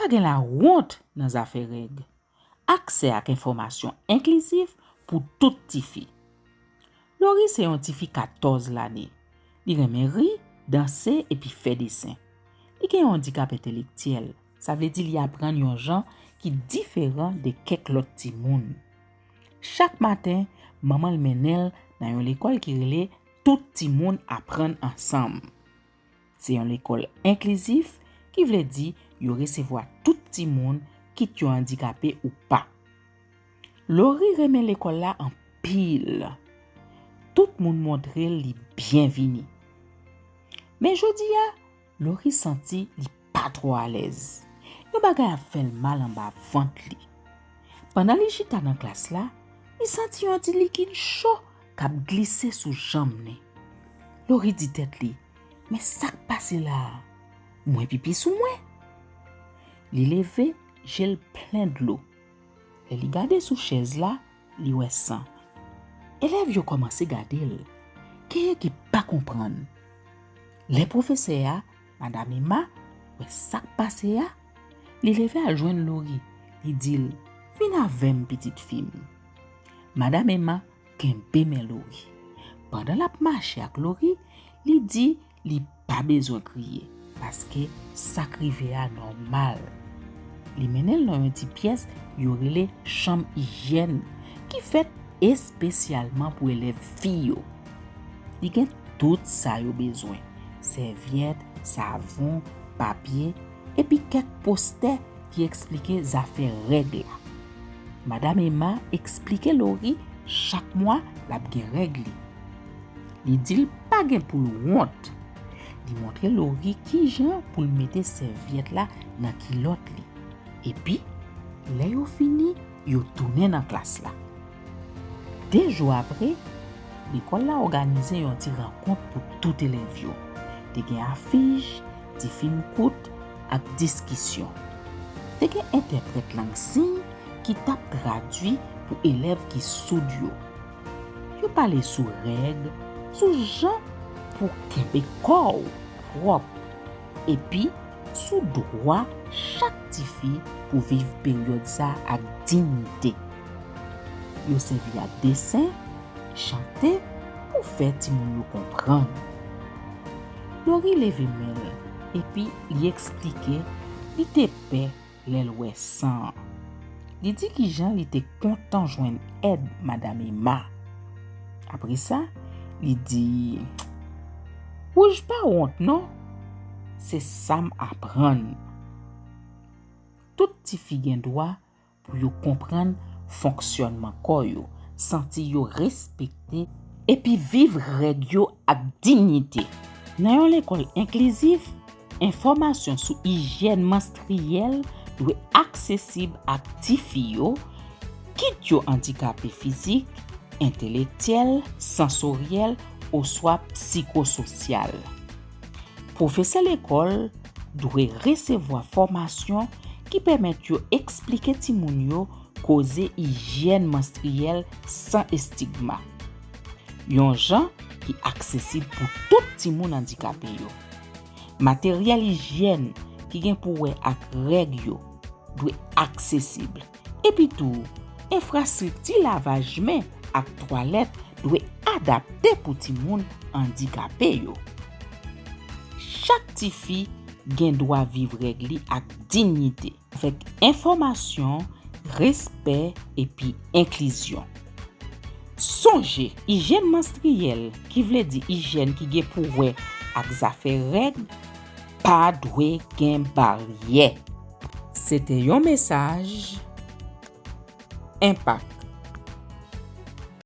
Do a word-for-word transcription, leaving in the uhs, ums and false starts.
Gen lawont nan zafè règ. Aksè ak enfòmasyon enklizif pou tout tifi. Lori se yon tifi katòz lane. Li renmen ri, danse epi fè desen. Li gen yon andikap entelektyèl, sa vle di li aprann yon jan ki diferan de kèk lòt timoun. Chak maten, manman l mennen l nan yon lekòl ki rele Tout Timoun Aprann Ansanm. Se yon lekòl enklizif, ki vle di yo resevwa tout timoun, kit yo andikape ou pa. Lori renmen lekòl la anpil. Tout moun montre l li byenvini. Men jodi a, Lori santi li pa twò alèz. Yon bagay ap fè l mal anba vant li. Pandan li chita nan klas la, li santi yon ti likid cho k ap glise sou janm li. Lori di tèt li, "Men sa k pase la a? Mwen pipi sou mwen?" Li leve, je l plen dlo. Lè li gade sou chèz la, li wè san. Elèv yo kòmanse gade l. Genyen ki pa konprann. Lè pwofesè a, Madam Emma, wè sa k pase a, li leve al jwenn Lori. Li di l, "Vin avè m, pitit fi m." Madam Emma kenbe men Lori. Pandan l ap mache ak Lori, li di li pa bezwen kriye, paske sa k rive a nòmal. Li mennen l nan yon ti pyès yo rele chanm ijyèn, ki fèt espesyalman pou elèv fi yo. Li gen tout sa yo bezwen, sèvyèt, savon, papye, epi kèk postè ki eksplike zafè règ la. Madam Emma eksplike Lori chak mwa l ap gen règ li. Li di l pa gen pou l wont. Li montre Lori kijan pou l mete sèvyèt la nan kilòt li. Epi, lè yo fini, yo tounen nan klas la. De jou apre, lekòl la òganize yon ti rankont pou tout elèv yo. Te gen afich, ti fim kout, ak diskisyon. Te gen entèprèt lang siy ki t ap tradui pou elèv ki soud yo. Yo pale sou règ, sou jan pou kenbe kò w pwòp, epi sou dwa chak tifi pou viv peryòd sa ak diyite. Yo sèvi ak desen, chante pou fè timoun yo konprann. Lori leve men l, epi li eksplike li te pè lè l wè san an. Li di kijan li te kontan jwenn èd Madam Emma. Apre sa, li di, "Wouj pa wont non, se sa m aprann." Tout tifi gen dwa pou yo konprann fonksyònman kò yo, santi yo respekte, epi viv règ yo ak diyite. Nan yon lekòl enklizif, enfòmasyon sou ijyèn manstriyèl dwe aksesib ak tifi yo, kit yo andikape fizik, entelektyèl, sansoryèl oswa psikososyal. Pwofesè lekòl dwe resevwa fòmasyon ki pèmèt yo eksplike timoun yo koze ijyèn manstriyèl san estigma, yon jan ki aksesib pou tout timoun andikape yo. Materyèl ijyèn ki gen pou wè ak règ yo dwe aksesib. Epitou, enfrastrikti lavaj men ak twalèt dwe adapte pou timoun andikape yo. Chak tifi gen dwa viv règ li ak diyite, avèk enfòmasyon, respè epi enklizyon. Sonje, ijyèn manstriyèl, ki vle di ijyèn ki gen pou wè ak zafè règ, pa dwe gen baryè. Se te yon mesaj Enpak.